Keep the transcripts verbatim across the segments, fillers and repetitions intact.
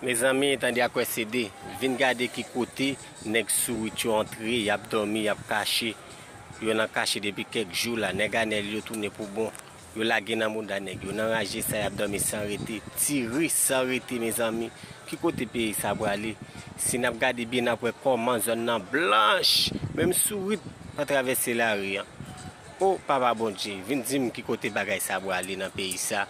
Mezanmi, tande a kwè se de. Vin gade ki kote nèg Sourit yo antre, y ap dòmi, y ap kache. Yo nan kache depi kèk jou la. Nèg Anèl yo tounen pou bon. Yo lage nan mouda nèg yo. Nan raje sa, y ap dòmi san rete. Tire san rete, mezanmi. Ki kote peyi sa prale? Si n ap gade byen, n ap wè kòman zòn nan blanch. Menm Sourit pa travèse lari an. O Papa Bondye, vin di m ki kote bagay sa prale nan peyi sa.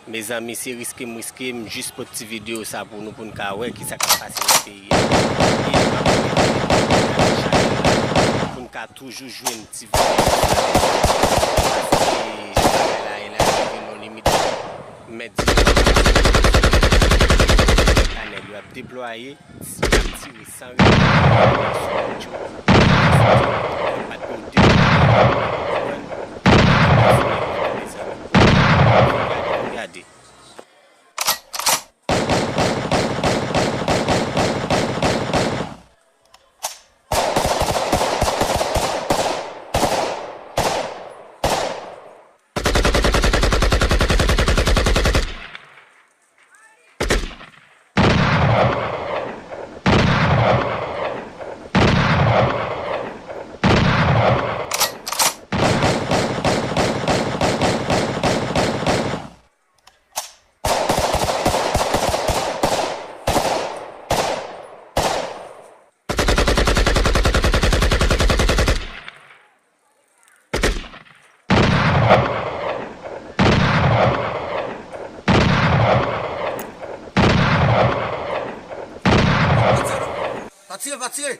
Mezanmi, se riske m riske m jis pou ti videyo sa pou nou, pou n ka wè ki sa k ap pase nan peyi a. E m ap rete pou n ka toujou jwenn ti videyo sa. Paske jan bagay la ye la, rive nan limit. M mèt di nou, kanèl yo ap deplwaye. Y ap tire san rete. Yo pa t pou de. Konprann? Gade, gade. Pa tire, pa tire.